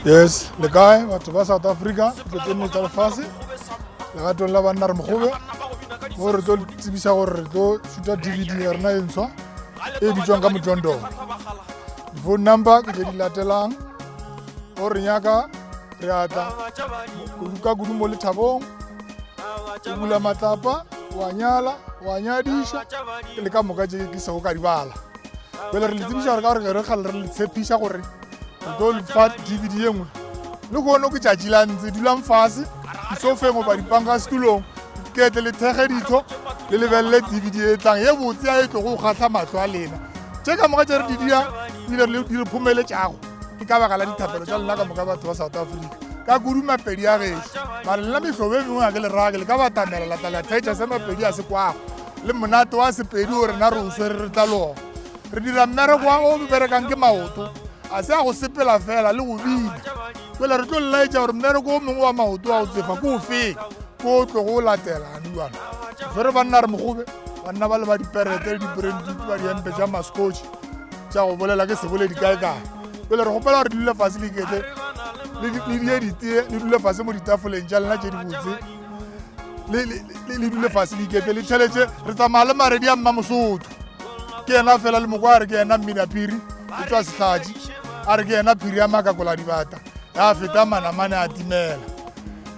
Yes, le kae batho ba South Africa, tse tsa lefase legatong la banna re mogobe mo re tlo tsebisa gore re tlo šuta dvd ya rena e ntshwa e bitswang ka mojondolo. Di-phone number ke tse di latelang o re nyaka re atla ka kudu mo lethabong o bula matlapa wa nyala wa nyadiša le ka moka tše ke sego ka di bala. Bjale re le tsebiša gore ka gore re kgale re le tshepiša gore re tlo le fa dvd ye nngwe le kono ke tšatši la ntse. Dulang fase disofeng goba dipanka setulong, ketle le thekge ditho le lebelele dvd e tlang ye botse ya e tlogo go kgahla mahlo a lena. Tše ka moka tše re di dia ebile di re phomeletšago ke ka baka la dithapelo tša lena ka moka batho ba South Africa, ka kudu Mapedi a gešo. Mare lena mehlobo e mengwe ga ke le rake le ka batamela la tla la theetša se Mapedi a se kwago le monate wa Sepedi o rena re o swere re tla le ona. Re dira mmereko wa o berekang ke maoto, a se a go sepela fela le go bina. Jale re tlo laetša gore mmereko o mongwe wa maoto wa go tsefa ke o feng ke o tlogo o latela anuana swere banna re mogobe banna ba le ba diperete le dibrandit ba diempe tša mascotch tša go bolela ke seboledi kae kae. Jale re gopela gore di dule fase le iketle le die ditee, le dule fase mo ditafoleng tša lena tše dibotse, le dule fase le iketle le tšheletse. Re tsamaya le Maredi a Mma Mosotho, ke yena fela le mokwa a re ke yena mmina phiri o tswa Sehlatši, a re ke yena phiri ya makakola dibata ya feta manamane a timela,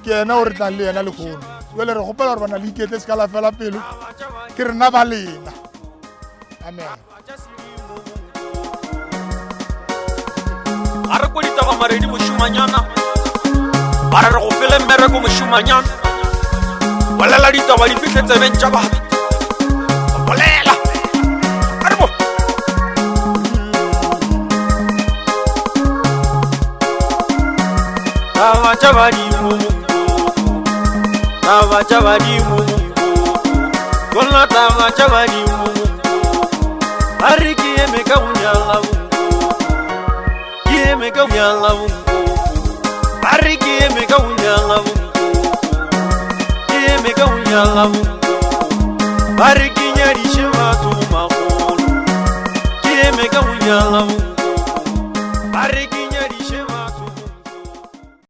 ke yena o re tlang le yena lekgono. Jale re gopela gore bana le iketle se ka la fela pelo, ke rena ba lena. Amen. A re ko ditaba Maredi mošomanyana, ba re re go fele mmereko mošomanyana, bolela ditaba di fihle tsebeng tša batho, bolela a re bo taba tša badimo taba tša badimo tsona taba tša badimo ba re ke eme ka go nyala bonkoko, ke eme ka go nyala bonkoko, ba re ke eme ka go nyala bonkoko, ke eme ka go nyala bonkoko, ba re ke